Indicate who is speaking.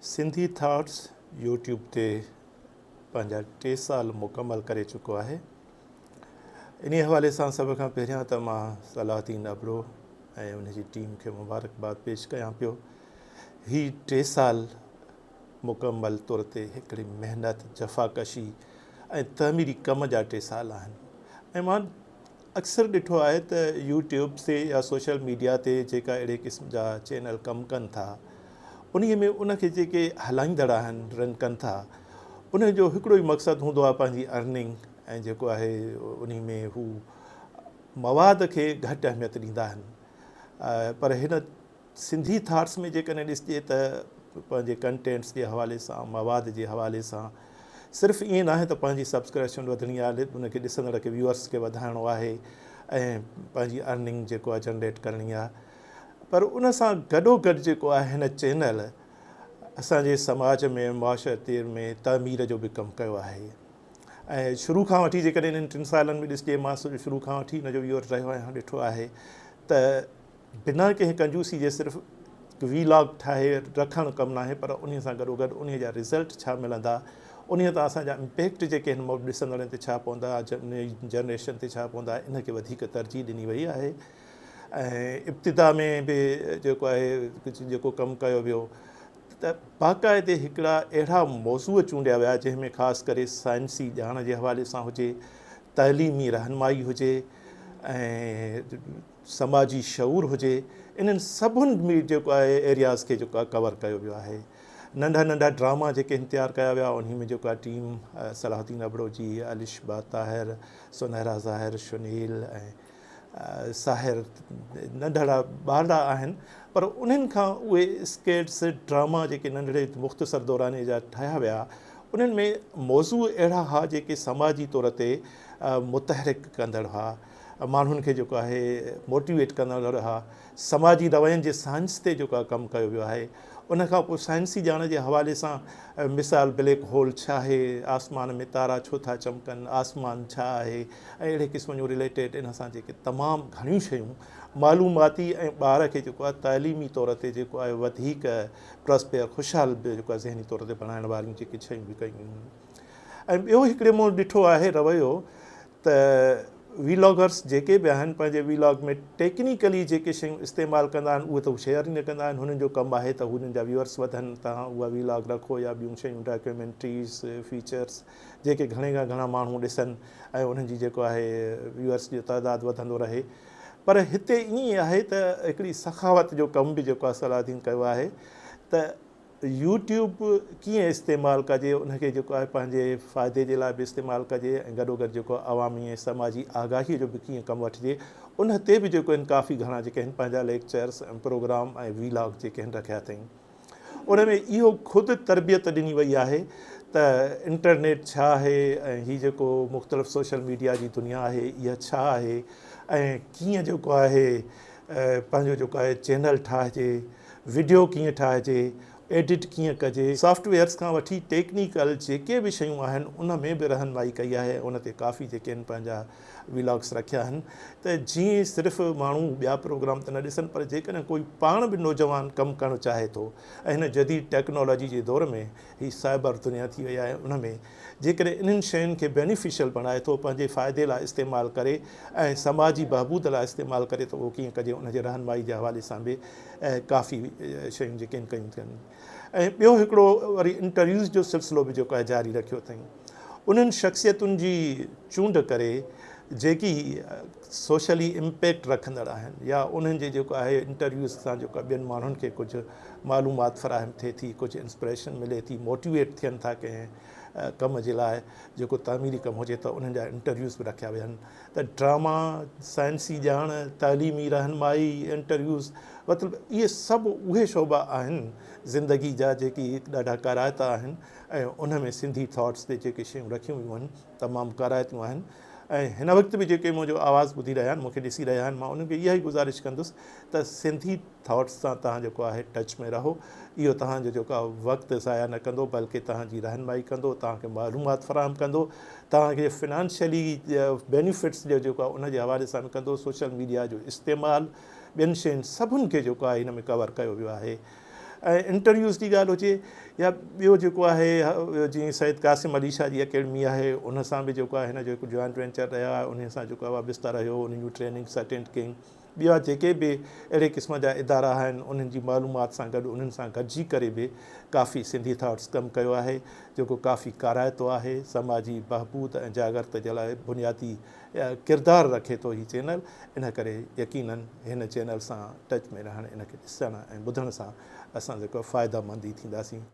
Speaker 1: Sindhi thoughts YouTube تي پنهنجا ٽي سال مڪمل ڪري چڪو آهي. انهي حوالي سان سڀ کان پهريان ته مان صلاح الدين ابڙو ۽ ان جي ٽيم کي مبارڪباد پيش ڪيان پيو. هي ٽي سال مڪمل طور تي هڪڙي محنت، جفاڪشي ۽ تعميري ڪم جا ٽي سال آهن ۽ مان اڪثر ڏٺو آهي ته يوٽيوب تي يا سوشل ميڊيا تي جيڪا اهڙي قسم جا چينل ڪم ڪن ٿا انهي ۾ ان کي جيڪي هلائيندڙ آهن رن ڪن ٿا انهن جو هڪڙو ئي مقصد هوندو آهي پنهنجي ارننگ ۽ جيڪو آهي انهي ۾ هو مواد کي گهٽ اهميت ڏيندا آهن پر هن سنڌي ٿاٽس ۾ جيڪڏهن ڏسجي ته پنهنجي ڪنٽينٽس جي حوالي سان مواد جي حوالي سان صرف ائين ناهي ته پنهنجي سبسڪرپشن وڌڻي آهي ان کي ڏسندڙ کي ويوئرس کي وڌائڻو آهي ۽ پنهنجي ارننگ جيڪو آهي جنريٽ ڪرڻي آهي پر ان سان گڏو گڏ جيڪو آهي هن چينل اسان جي سماج ۾ معاشرتي ۾ تعمير جو به ڪم ڪيو آهي ۽ شروع کان وٺي جيڪڏهن انهن ٽن سالن ۾ ڏسجي مان شروع کان وٺي ان جو ويوئر رهيو آهيان ڏٺو آهي ته بنا ڪنهن ڪنجوسي جي صرف هڪ وي لاگ ٺاهي رکڻ ڪم ناهي پر انهي سان گڏوگڏ انهي جا رزلٽ ڇا ملندا انهي تان اسان جا امپيڪٽ جيڪي هن ڏسندڙن تي ڇا پوندا جنريشن تي ڇا پوندا ان کي وڌيڪ ترجيح ڏني وئي آهي ۽ ابتدا ۾ به جيڪو آهي ڪجهه جيڪو ڪم ڪيو ويو ته باقاعدي هڪڙا اهڙا موضوع چونڊيا ويا جنهن ۾ خاص ڪري سائنسي ڄاڻ جي حوالي سان هجي تعليمي رهنمائي هجي ۽ سماجي شعور هجي انهن سڀن ۾ جيڪو آهي ايرياز کي جيڪو آهي ڪور ڪيو ويو آهي ننڍا ننڍا ڊراما جيڪي آهن تيار ڪيا ويا انهي ۾ جيڪو آهي ٽيم صلاح الدين ابڙو جي الشبا طاهر سنهرا ظاهر شنيل ۽ ساحر ننڍڙا ٻارڙا آهن پر انهن کان اهي اسڪيٽس ڊراما جيڪي ننڍڙي مختصر دوراني جا ٺاهيا ويا انهن ۾ موضوع اهڙا هئا جيڪي سماجي طور تي متحرڪ ڪندڙ هئا ماڻهن کي جيڪو آهي موٽيويٽ ڪندڙ ها سماجي روين جي سائنس تي جيڪو آهي ڪم ڪيو ويو آهي ان کان پوء سائنسي ڄاڻ جي حوالي سان مثال بليڪ هول ڇا آهي آسمان ۾ تارا ڇو ٿا چمڪن آسمان ڇا آهي ۽ اهڙي قسم جون رليٽيڊ ان سان جيڪي تمام گهڻيون شيون معلوماتي ۽ ٻار کي جيڪو آهي تعليمي طور تي جيڪو آهي وڌيڪ پراسپيئر خوشحال به جيڪو آهي ذهني طور تي بڻائڻ واريون جيڪي شيون به ڪيون ويون ۽ ٻيو هڪڙي مون ڏٺو آهي رويو ته وي لاگرس جيڪي به آهن پنهنجي وي لاگ ۾ ٽيڪنيڪلي جيڪي شيون استعمال ڪندا آهن اهي ته هو شيئر ئي نه ڪندا آهن هنن جو ڪم آهي ته هنن جا ويورس وڌن تهان اها وي لاگ رکو يا ٻيون شيون ڊاڪيومينٽريز فيچرس جيڪي گهڻي کان گهڻا ماڻهو ڏسن ۽ انهن جي جيڪو آهي ويورس جو تعداد وڌندو رهي پر هتي ائين آهي ته هڪڙي سخاوت جو ڪم به جيڪو آهي صلاح الدين ڪيو آهي ته يوٽيوب ڪيئن استعمال ڪجي ان کي جيڪو آهي پنهنجي فائدي جي لاء به استعمال ڪجي ۽ گڏوگڏ جيڪو عوامي ۽ سماجي آگاهي جو به ڪيئن ڪم وٺجي ان تي به جيڪو آهن ڪافي گهڻا جيڪي آهن پنهنجا ليڪچرس ۽ پروگرام ۽ وي لاگ جيڪي آهن رکيا اٿئين ان ۾ اهو خود تربيت ڏني وئي آهي ته انٽرنيٽ ڇا آهي ۽ هي جيڪو مختلف سوشل ميڊيا جي دنيا آهي اها ڇا آهي ۽ ڪيئن جيڪو آهي پنهنجو جيڪو آهي چينل ٺاهجي وڊيو ڪيئن ٺاهجي، ايڊٽ ڪيئن ڪجي، سافٽ ويئرس کان وٺي ٽيڪنيڪل جيڪي به شيون آهن ان ۾ به رهنمائي ڪئي آهي ۽ ان تي ڪافي جيڪي آهن پنهنجا ولاگس رکيا آهن ته جيئن صرف ماڻهو ٻيا پروگرام ته نه ڏسن پر جيڪڏهن ڪوئي پاڻ به نوجوان ڪم ڪرڻ چاهي ٿو ۽ هن جديد ٽيڪنالاجي جي دور ۾ هي سائبر دنيا ٿي وئي آهي ان ۾ جيڪڏهن انهن شين کي بينيفيشل بڻائي ٿو پنهنجي فائدي لاء استعمال ڪري ۽ سماجي بهبود لاء استعمال ڪري ته اهو ڪيئن ڪجي ان جي رهنمائي جي حوالي سان به ڪافي شيون جيڪي آهن ڪيون ٿين ۽ ٻيو هڪڙو وري انٽرويوز جو سلسلو به جيڪو آهي جاري رکيو اٿئين انهن شخصيتن جي چونڊ ڪري جيڪي سوشلي امپيڪٽ رکندڙ آهن يا انهن جي جيڪو آهي انٽرويوز سان جيڪو ٻين ماڻهن کي ڪجهه معلومات فراهم ٿئي ٿي ڪجهه انسپريشن ملي ٿي موٽيويٽ ٿين ٿا ڪنهن ڪم جي لاء جيڪو تعميري ڪم هجي ته انهن جا انٽرويوز به رکيا ويا آهن ته ڊراما سائنسي ڄاڻ تعليمي رهنمائي انٽرويوز مطلب اهي سڀ اهي شعبا آهن زندگي جا جيڪي ڏاڍا ڪارائتا آهن ۽ ان ۾ سنڌي ٿاٽس تي جيڪي شيون رکيون ويون آهن تمام ڪارائتيون آهن ۽ هن وقت به جيڪي منهنجو آواز ٻڌي رهيا آهن مون کي ڏسي رهيا آهن مان انهن کي اها ئي گذارش ڪندس ته سنڌي ٿاٽس سان توهان جيڪو آهي ٽچ ۾ رهو اهو توهان جو جيڪو آهي وقت ضايع نه ڪندو بلڪه توهان جي رهنمائي ڪندو توهان کي معلومات فراهم ڪندو توهان کي فنانشلي بينيفٽس جو جيڪو آهي ان جي حوالي سان به ڪندو سوشل ميڊيا جو استعمال ٻين شين سڀن کي جيڪو آهي هن ۾ ڪور ڪيو ويو آهي. ۽ انٽرويوز جي ڳالهه هجي يا ٻيو جيڪو آهي جيئن سيد قاسم علي شاهه جي اڪيڊمي آهي ان سان به جيڪو آهي هن جو هڪ جوائنٽ وينچر رهيو آهي انهي سان جيڪو آهي وابسته رهيو انهن جون ٽريننگس اٽينڊ ڪيائين ٻيا جيڪي به اهڙي قسم جا ادارا آهن انهن جي معلومات سان گڏ انهن سان گڏجي ڪري به ڪافي سنڌي ٿاٽس ڪم ڪيو آهي جيڪو ڪافي ڪارائتو آهي سماجي بهبود ۽ جاڳرت جي لاء بنيادي ڪردار رکي ٿو هي چينل ان ڪري يقينن هن چينل سان ٽچ ۾ رهڻ ان کي ڏسڻ ۽ ٻڌڻ سان اسان جيڪو فائده مند ئي ٿينداسين.